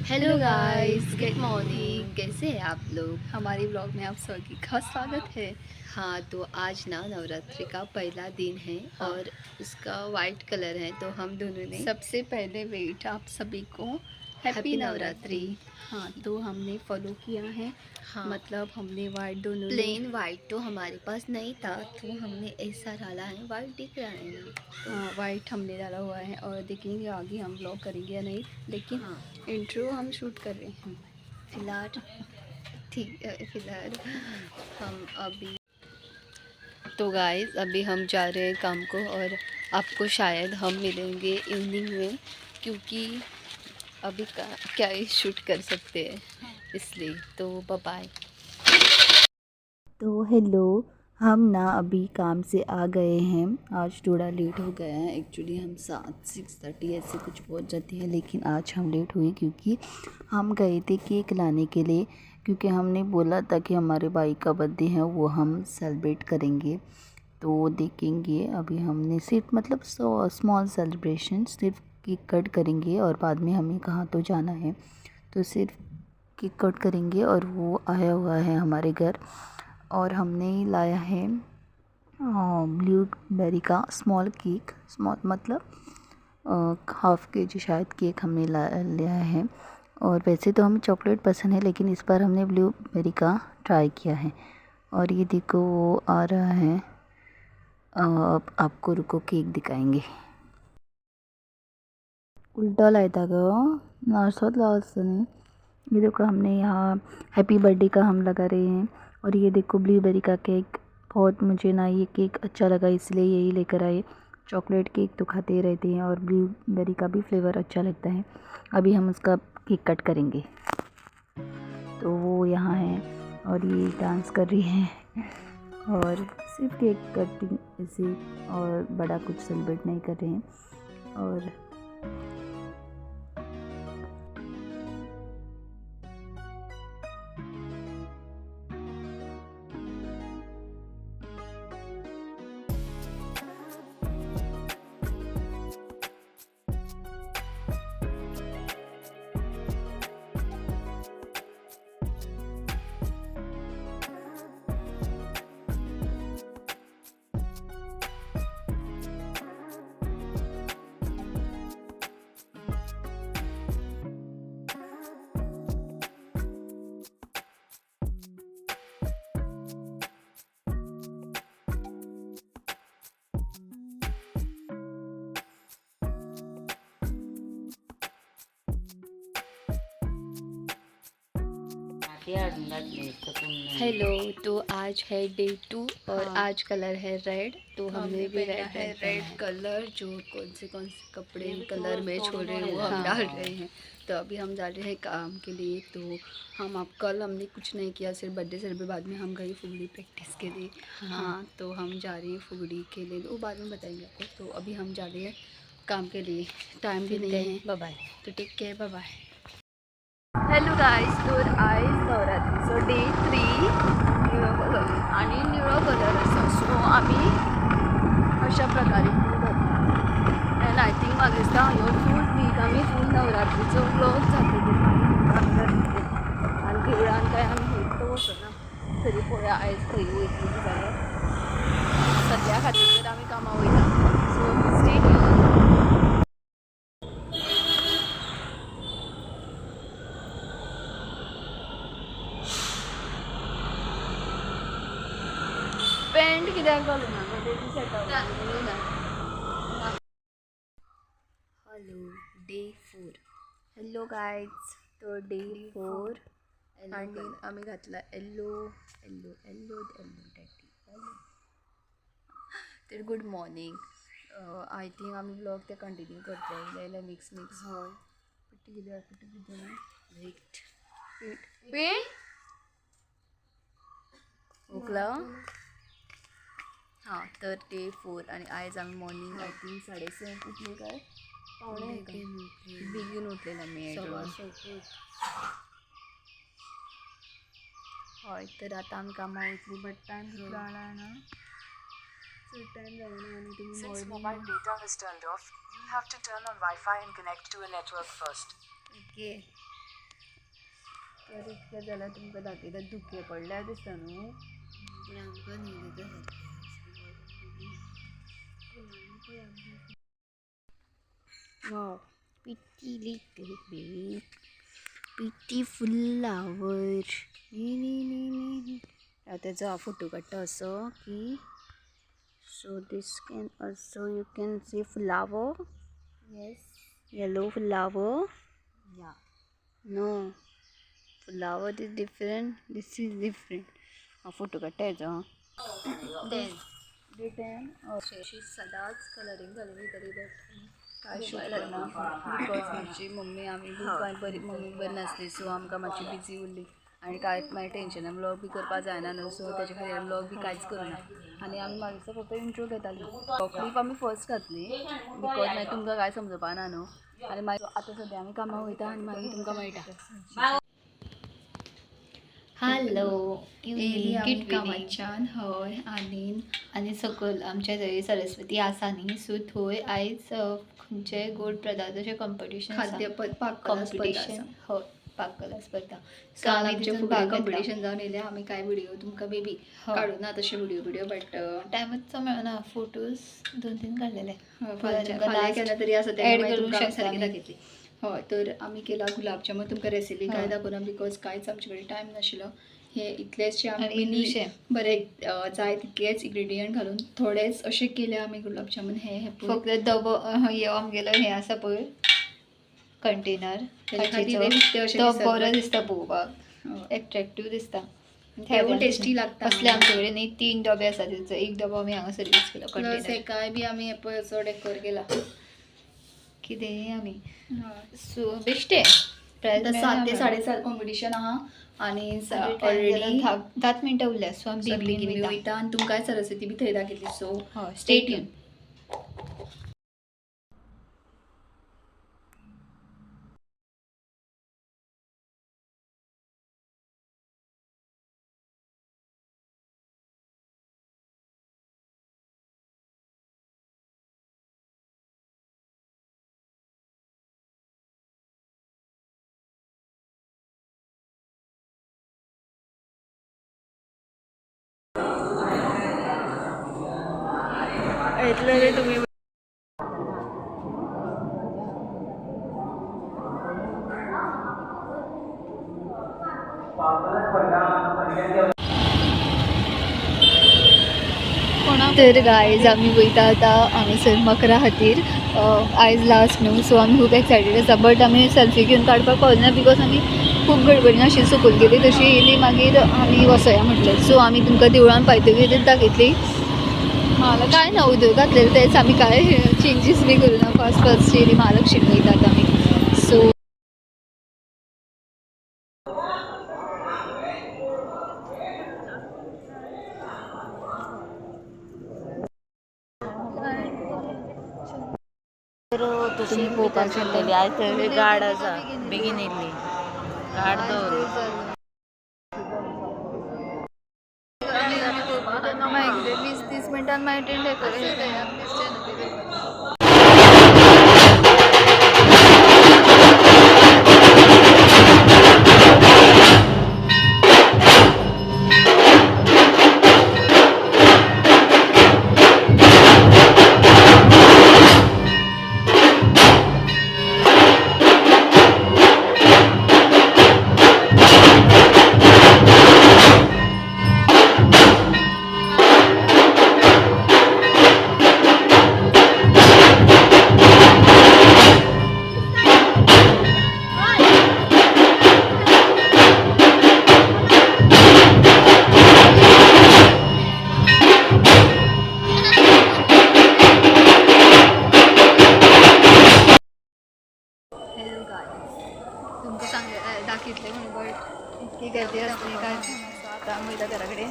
Hello guys, good morning. कैसे हैं आप लोग? हमारे ब्लॉग में आप सभी का स्वागत है। हाँ, तो आज ना नवरात्रि का पहला दिन है। हाँ। और उसका वाइट कलर है, तो हम दोनों ने सबसे पहले वेट आप सभी को हैप्पी नवरात्रि। हाँ, तो हमने फॉलो किया है। हाँ, मतलब हमने वाइट दोनों प्लेन वाइट तो हमारे पास नहीं था, तो हमने ऐसा डाला है। वाइट दिख रहा है ना? तो हाँ, वाइट हमने डाला हुआ है और देखेंगे आगे हम ब्लॉग करेंगे या नहीं, लेकिन हाँ, इंट्रो हम शूट कर रहे हैं फिलहाल। ठीक है, फिलहाल हम अभी तो गाइस अभी हम जा रहे हैं काम को और आपको शायद हम मिलेंगे इवनिंग में, क्योंकि अभी क्या ही शूट कर सकते हैं, इसलिए तो बाय बाय। तो हेलो, हम ना अभी काम से आ गए हैं। आज थोड़ा लेट हो गया है। एक्चुअली हम 6:30 ऐसे कुछ पहुंच जाते हैं, लेकिन आज हम लेट हुए क्योंकि हम गए थे केक लाने के लिए, क्योंकि हमने बोला था कि हमारे भाई का बर्थडे है, वो हम सेलिब्रेट करेंगे। तो देखेंगे, अभी हमने सिर्फ मतलब स्मॉल सेलिब्रेशन, सिर्फ केक कट करेंगे और बाद में हमें कहाँ तो जाना है, तो सिर्फ केक कट करेंगे। और वो आया हुआ है हमारे घर और हमने लाया है ब्लूबेरी का स्मॉल केक। स्मॉल मतलब हाफ के जी शायद केक हमने लिया है। और वैसे तो हमें चॉकलेट पसंद है, लेकिन इस बार हमने ब्लूबेरी का ट्राई किया है। और ये देखो वो आ रहा है। अब आपको रुको केक दिखाएंगे। उल्टा लायता गो नाश्ता लाओ ने। ये देखो हमने यहाँ हैप्पी बर्थडे का हम लगा रहे हैं। और ये देखो ब्लूबेरी का केक, बहुत मुझे ना ये केक अच्छा लगा, इसलिए यही लेकर आए। चॉकलेट केक तो खाते ही रहते हैं और ब्लूबेरी का भी फ्लेवर अच्छा लगता है। अभी हम उसका केक कट करेंगे। तो वो यहाँ है और ये डांस कर रही है और सिर्फ केक कटिंग ऐसे, और बड़ा कुछ सेलिब्रेट नहीं कर रहे हैं। और हेलो, तो आज है डे 2 और हाँ। आज कलर है रेड, तो हमने भी पहना रेड है रेड कलर। जो कौन से कपड़े कलर मैच हो रहे हैं वो हम हाँ। डाल रहे हैं। तो अभी हम जा रहे हैं काम के लिए। तो हम अब कल हमने कुछ नहीं किया, सिर्फ बर्थडे सेलिब्रेट, बाद में हम गए फुगड़ी प्रैक्टिस के लिए। हाँ, तो हम जा रहे हैं फुगड़ी के लिए, वो बाद में बताएंगे आपको। तो अभी हम जा रहे हैं काम के लिए, टाइम भी नहीं है। बाय बाय, तो take care, bye bye. Hello guys, तर आयज नवरात्रीचो डे 3, निळो कलर आनी निळो कलर आसा। सो आमी अशा प्रकारे फूल घातला एंड I think म्हाका दिसता ह्यो फूल वीक आमी फूल नवरात्रीचो व्लॉग जातलो आनी देवळान काय आमी खंयच वचना, तरी पळोवया आयज खंय वयतली जाल्यार। सद्या खातीर तर आमी कामां वयता। So stay tune. Pant कित्याक घालूना गो तेजी set. Hello, day 4. Hello guys, तो डे 4 आणि आम्ही घातला येल्लो येल्लो येल्लो येल्लो डॅटी येल्लो. तर गुड मॉर्निंग. I think आमी ब्लॉग ते कंटिन्यू करतले जाल्यार मिक्स मिक्स. हय, पिट्टी कितें पिट्टी कितें वेट पीठ पीठ उकला. हां, तर डे 4 आणि आयज आमी मॉर्निंग I think 7:30 उठले काय 12:45 बेगीन उठलेलं आमी. 6:15. हय, तर आता आमी कामां वयतली, बट टायम कितलो जाला ना, चड टायम जावना आनी तुमी Since morning mobile data is turned off, you'll have to turn on Wi-Fi and connect to a network first. Okay. तर इतकें जाल्यार तुमकां दाखयता, धुकें पडल्या दिसता न्हू, पूण आमकां न्हीद येता सारकी. Wow, pretty little baby, pretty flower. नी नी नी नी. तेजो हांव फोटो काडटा असो की so this can also you can see flower. Yes. Yellow flower. Yeah. No, flower is different, this is different. हांव फोटो काडटा हेजो. 10. डे 10. अशी सदांच कलरींग घालून वयताली, बट काय शूट करना because मातशी मम्मी आमी बी बरी, मम्मी बरी नासली, सो आमकां मातशी बिजी उरली आनी कांय मागीर टेंशनान व्लॉग बी करपा जायना न्हू, सो तेजे खातीर व्लॉग बी कांयच करुना. आनी आमी मागीर फक्त इंट्रो घेताली. क्लीप आमी फर्स्ट घातली because मागीर तुमकां कांय समजपा ना न्हू. आनी मागीर आतां सद्या आमी कामाक वयता आनी मागीर तुमकां मेळटा. हॅलो. येयली आमी कामाच्यान. हय. आनी आनी सकयल आमच्या थंय सरस्वती आसा न्ही, सो थंय आयज खंयचेय गोड पदार्थाचें कॉम्पिटिशन, खाद्य कॉम्पिटिशन. हय, पाककला स्पर्धा. सो आमचे फुगडी कॉम्पिटिशन जावन येयलें. आमी कांय व्हिडिओ तुमकां बेबी काडूं ना तशे व्हिडिओ बिडिओ, बट टायमूच मेळना. फोटोज 2-3 काडलेले. फाल्यां केन्ना तरी आसा तेन्ना तुमकां सारकी दाखयतली. हय, तर आमी केला गुलाबजामुन. तुमकां रेसिपी कांय दाखोवना because कांयच आमचे कडेन टायम नाशिल्लो. हे इतलेच आमी बरे जाय तितलेच इन्ग्रिडियंट घालून थोडेच अशे केले आमी गुलाबजामुन. हे फक्त डबो हे आमगेलो हे आसा पळय कंटेनर, तो बरो दिसता पळोवपाक, एट्रेक्टीव दिसता, टेस्टी लागता. असले आमचे कडेन न्ही 3 डबे आसा, तेचो एक डबो आमी हांगासर यूज केलो कंटेनर. हेकाय बी आमी पळय असो डेकोर केला कितें आमी. सो बेश्टे 7 ते 7:30 कॉम्पिटिशन आहा आनी ऑलरेडी 10 मिनटां उरल्या, सो आमी बेगीन वयता आनी तुमकांय सरस्वती बी थंय दाखयतली. So stay tune. येतले रे तुमी. तर गायज आमी वयता आतां हांगासर मकरा खातीर. आयज लास्ट न्हू, सो आमी खूब एक्सायटेड आसा, बट आमी सेल्फी घेवन काडपाक पावले ना because आमी खूब गडबडीन अशी सकयल गेली, तशी येयली, मागीर आमी वसया म्हटलें. सो आमी तुमकां देवळान पायतकीर दाखयतली. काय ना उदक घातलेलें तेच आमी काय चेंजीस बी करूं ना, फास्ट फास्ट येयली. महालक्ष्मी वयतात आमी. सो तशी पळोवपाक शकतली. आयज थंय गार्ड आसा, बेगीन येयल्ली गार्ड दवर. 20-30 मिनटान मागीर डेकोरेशन. हॅलो गायज, तुमकां सांग दाखयतलें म्हणून, बट इतकी गर्दी आसली काय. आता आमी वयता घरा कडेन.